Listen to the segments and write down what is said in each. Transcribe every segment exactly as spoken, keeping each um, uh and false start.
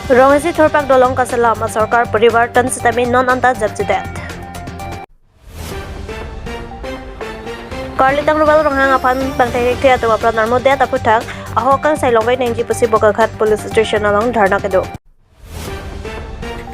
Rong isi thurpak dolong kaselam, asorkar porivartan sitame non anta japjedet. Karli Tangruwal Ronghang aphan bangthekthe atum apran armudet aphuthak ahok kangsai longvek nangji pusi Bokakhat Police Station along dharna kedo.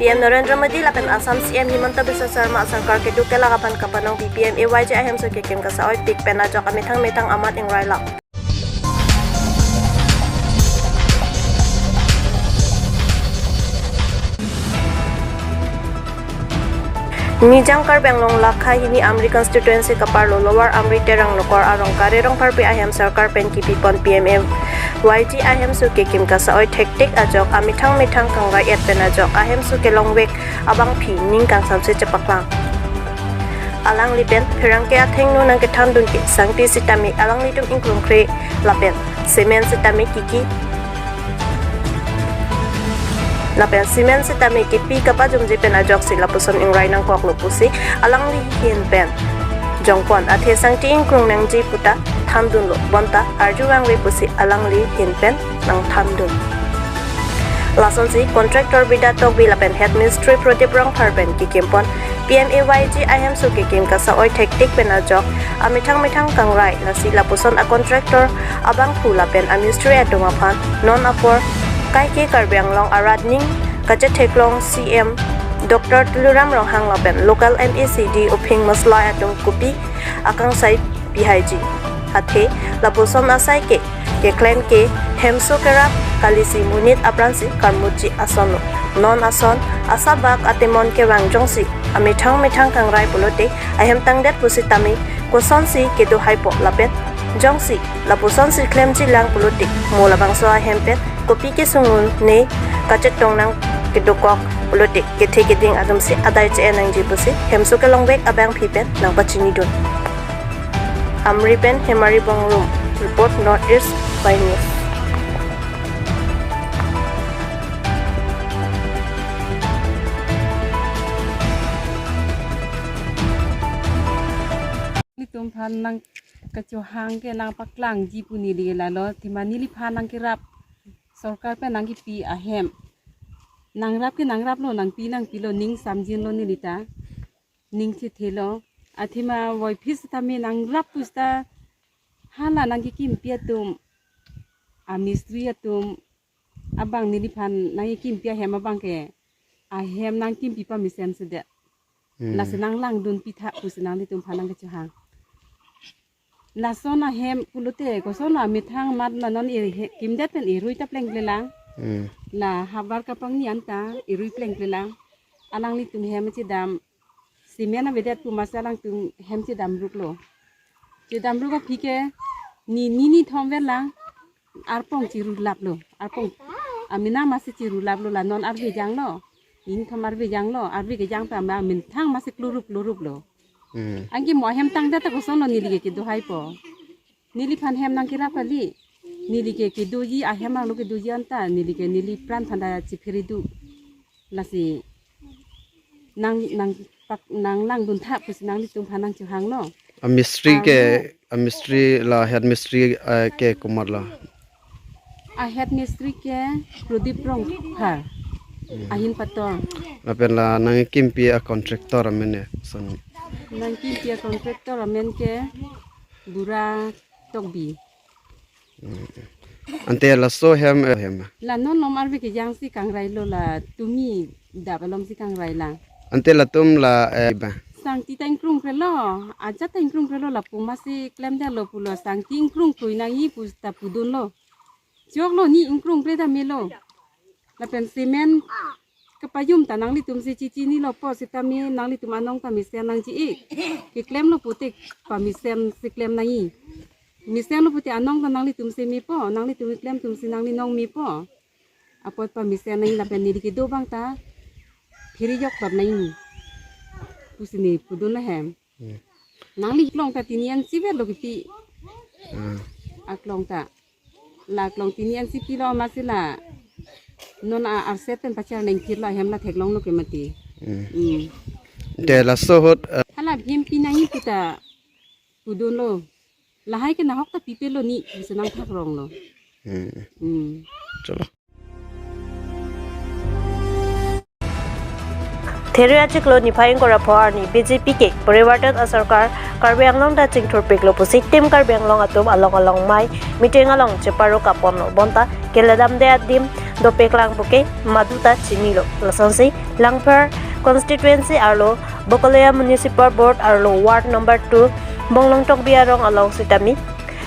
P M Narendra Modi lapen Assam C M Himanta Biswa Sarma asarkar kedo kelak aphan kapanong P M A Y G ahemso kekim kasa-oipik pen ajok amethang methang amat ingrailak. Nijang Karbi Anglong lakha hini Amri constituency kaparlo Lower Amri Terang Nokor arong Kare Rongpharpi ahem sorkar pen kipipon P M A Y G ahemso kekim kasa-oi thektik ajok amethang methang kangrai-et pen ajok ahemso kelongvek abangpi ning kangsamse chepaklang. Alangli pen pherangke athengno nangkethandun ke sangti sitame alanglitum ingkrungkre lapen cement sitame kiki lapen cement sitame kipi kapajumji pen ajoksi lapuson ingrai nangkoklo pusi alangli ahin pen jongpon, athe sangti ingkrung nangji puta thandunlo, bonta arju vangve pusi alangli ahin pen nangthandun. Lasonsi contractor Bida Tokbi lapen head mistri Prodip Rongphar pen kekimpon P M A Y G ahemso kekim kasa-oi thektik pen ajok amethang methang kangrai, lasi lapuson a contractor abangphu lapen amistri atum aphan non apor kaike Karbi Anglong arat ning kachetheklong C M Doctor Tuliram Ronghang lapen local M A C D Uphing Maslai atum kopi akangsai pihaiji. Athe lapuson asai ke keklem ke hemso kerap kalisi monit apransi karmutji asonlo. Non ason asabak atemon kevang jongsi amethang methang kangrai pulote ahem tangdet pusitame kosonsi kedo haipo lapen jongsi lapusonsi klemji lang pulote mo labangso ahem pen kopi kesungun ne kachetong nang kedokok pulote kethe keding atumsi adai che-en nangji pusi hemso kelongvek abangpi pen nangpachinidun. Amri pen Hemari Bongrung report, North East Eye News. Nelitum aphan nangkachohang ke nangpaklangji pu neli lalo, athema neliphan nangkerap sorkar pen nangkipi ahem. Nangrap ke nangraplo, nangpi nangpilo, ning samjinlo nelita. Ning chethelo. Athema voiphit sitame nangrap pusita hala nangkekimpi atum, amistri atum abang neliphan nangkekimpi ahem abang ke ahem nangkimpi pamesen sedet. Hmm. Lasi nanglangdunpi tha pusi nanglitum aphan nangkachohang. Lason ahem pulote koson amethang amat la non e-, he-, kimdet pen erui ta plengple lang. Hmm. La havar kapangni anta erui plengple lang. Alanglitum hem chedam cement avedet pu masi alangtum hem chedamruklo. Chedamruk aphi ke ni ni ni thom vet lang arpong chirulaplo. Arpong amena masi chirulaplo, la non arve janglo. Ning thom arve janglo, arve kejang ta ma methang masi klurup kluruplo. Hmm. Anke mo ahem tangdet ta kosonlo neli ke kedo haipo. Neliphan hem nangkerap kali. Neli ke kedoji ahem arlo kedoji anta neli ke neli pran aphan ta chephere do. Lasi nang nangpak nanglangdun tha pusi nanglitum aphan nangchohanglo. Amistri ke, arlo amistri la head mistri, eh, ke komatlo? A head mistri ke Prodip Rongphar. Hmm. Ahin Pator. Lapen la nangkimpi a contractor amen son? Nangkimpi a contractor amen ke Bura Tokbi. Hmm. Ante laso hem, eh, hem. La non nom arve kejangsi kangrailo, la tumi dap alomsi kangrai lang. Ante latum la, eh, ba? Sangti ta ingkrungkrelo, ajat ta ingkrungkrelo, lapu masi klemdetlo pulo, sangti ingkrungkroi nangji puta pudunlo. Choklo ni ingkrungkre ta melo. Lapen cement kapajum ta nanglitumsi chechinilopo sitame nanglitum anong ta mesen nangji-ik. Keklemlo pute pamesen si klem nangji. Mesenlo pute anong ta nanglitumsi mepo, nanglitum keklem atumsi nangli nong mepo. Apot pamesen nangji lapen neli kedo abang ta phiri joktot nangji pusi ne pudun ahem. Hmm. Nangli klong ta tini an si vetlo kipi. Hmm. Aklong ta. La klong tini an si pilo masi la non a arset pen pachar nengkirlo ahem la theklonglo ke mati. Hmm. Hmm. Te laso ahut, eh, hala hem pi nangji puta pudunlo. Lahai ke nahok ta pipelo ni bisa nangthakronglo. Hmm. Hmm. Chalo. There achiklo niphai ingkoi ra pho arni B J P ke Parivartan Asarkar Karbi Anglong ta chingthurpiklo pusi Team Karbi Anglong atum along along mai meeting along cheparok kaponlo, bonta keledamde adim dopiklang puke madu ta chinilo. Lasonsi Langpher constituency arlo Bokolia Municipal Board arlo Ward number two Bonglong Tokbi arong along sitame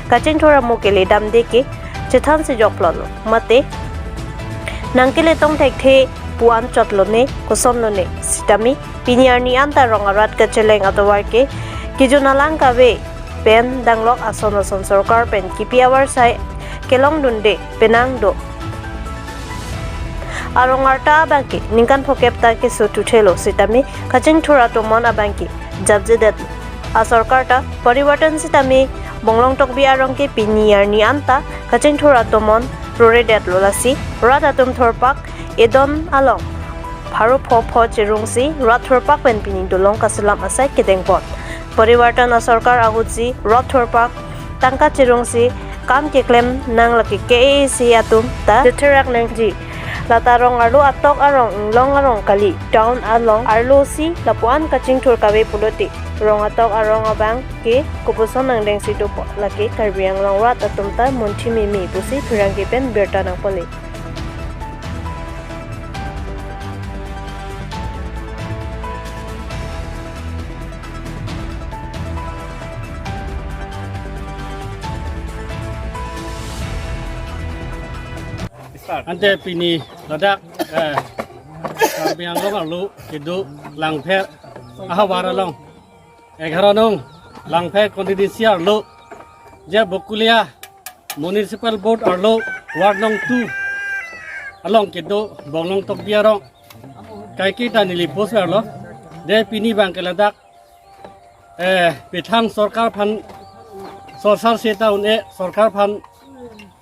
kachingthur amo keledamde ke chethan sijok plotlo. Mate nangkeletong thekthe pu-an chotlone, kosonlone sitame pini arni anta rong arat kacheleng atovar ke kejun alang kave pen danglok ason ason sorkar pen kipi avarsai kelongdunde penang do. Arong arta abangke ningkan phokep ta keso thuthelo sitame kachingthur atomon abangke japjedet. Asorkar ta Parivartan sitame Bonglong Tokbi arong ke pini arni anta kachingthur atomon roredetlo, lasi rat atum thorpak edon along pharo pho pho cherungsi rat thorpak pen pini dolong kaselam asai kedengpon. Parivartan Asorkar ahutsi rat thorpak tangka cherungsi kam keklem nang lake K A A C atum ta therak nangji. Lata rong arlo atok arong, inglong arong kali, town along arlo si lapu-an kachingthur kave pulote rong atok arong abangke kopuson nangdengsi dopo, lake Karbi Anglong rat atum ta munthi mimi pusi pherangke pen birta nangpale. Ante pini ladak, eh, Karbi Anglong arlo kedo Langpher ahavar along, egharo nong Langpher constituency arlo, je Bokolia Municipal Board arlo Ward nong two along kedo Bonglong Tokbi arong kaike ta neli post arlo. Je pini abangke ladak, eh, pithang sorkar aphan, sorkar seta un-e, sorkar aphan,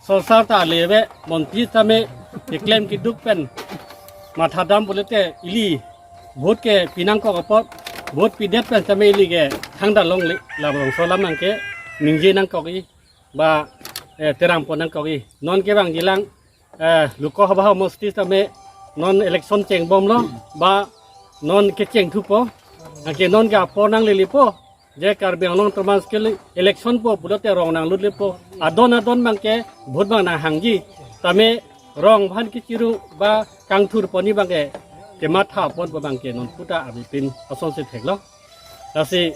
sorkar ta leve montri tame keklem keduk pen mathadam pulote ili vote ke pinangkok apot, vote pidet pen tame ili ke thangta longle, labangso alam abangke ningje nangkok-i ba, eh, terangpon nangkok-i. Non kevangjilang, eh, Lok Sabha homosti tame non election chengbomlo ba non kechengthupo, anke non ke apor nanglelepo, je Karbi Anglong Autonomous Council election po pulote rong nanglutlepo, adon adon abangke vote abang nanghangji, tame rong aphan kechiru ba kangthurponji abangke kemathaponpo abangke non puta abipin asonsi theklo. Lasi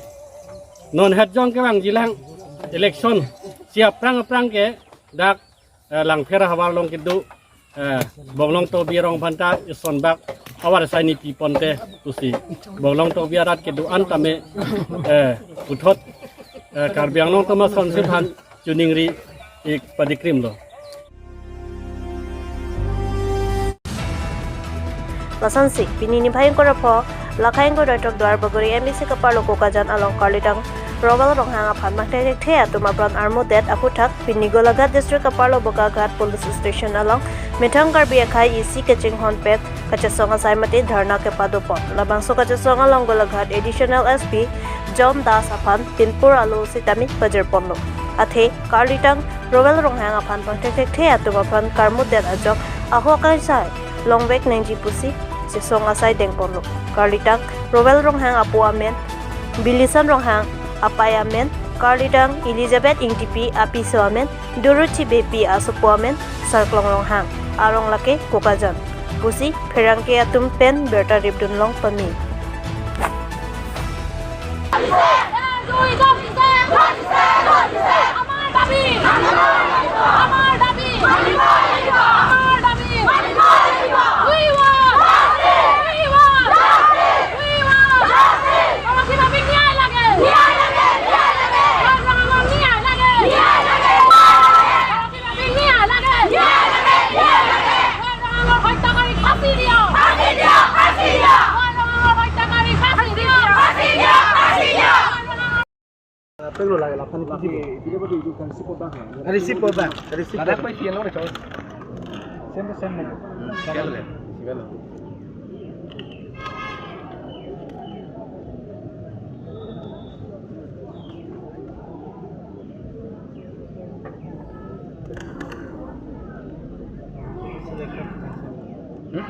non hetjong kevangjilang election si aphrang aphrang ke dak, eh, Langpher ahavar along kedo, eh, Bonglong Tokbi arong aphanta isonbak avarsai ni piponte pusi Bonglong Tokbi arat kedo-an tame, eh, puthot, eh, Karbi Anglong Autonomous Council aphan choningri-ik padikrimlo. Lasonsi pini niphai ingkoi ra pho, lakhai ingkoi ra throk Duar Bagori M A C kaparlo Kokajan along karlitang Rowel Ronghang aphan mangthekthekthe atum apran armudet aphuthak pini Golaghat district kaparlo Bokaghat police station along methang Karbi akhei isi kachinghonpet kachesong asai mate dharna kepadopon. Labangso kachesong along Golaghat Additional S P John Das aphan pinpur alo sitame pajirponlo. Athe karlitang Rowel Ronghang aphan mangthekthekthe atum aphan karmudet ajok ahok angsai longvek nangji pusi chesong asai dengponlo. Karlitang Rowel Ronghang apo amen Bilisan Ronghang, apei amen karlitang Elizabeth Ingtipi, apiso amen Dorothy Beypi, asopo amen Sarklong Ronghang, arong lake Kokajan pusi pherangke atum pen birta ripdun long pame. Peglo lagi lapan. Receive po ba? Receive po ba? Receive po ba? Receive po ba? Receive po ba? Same to same na. Hmm?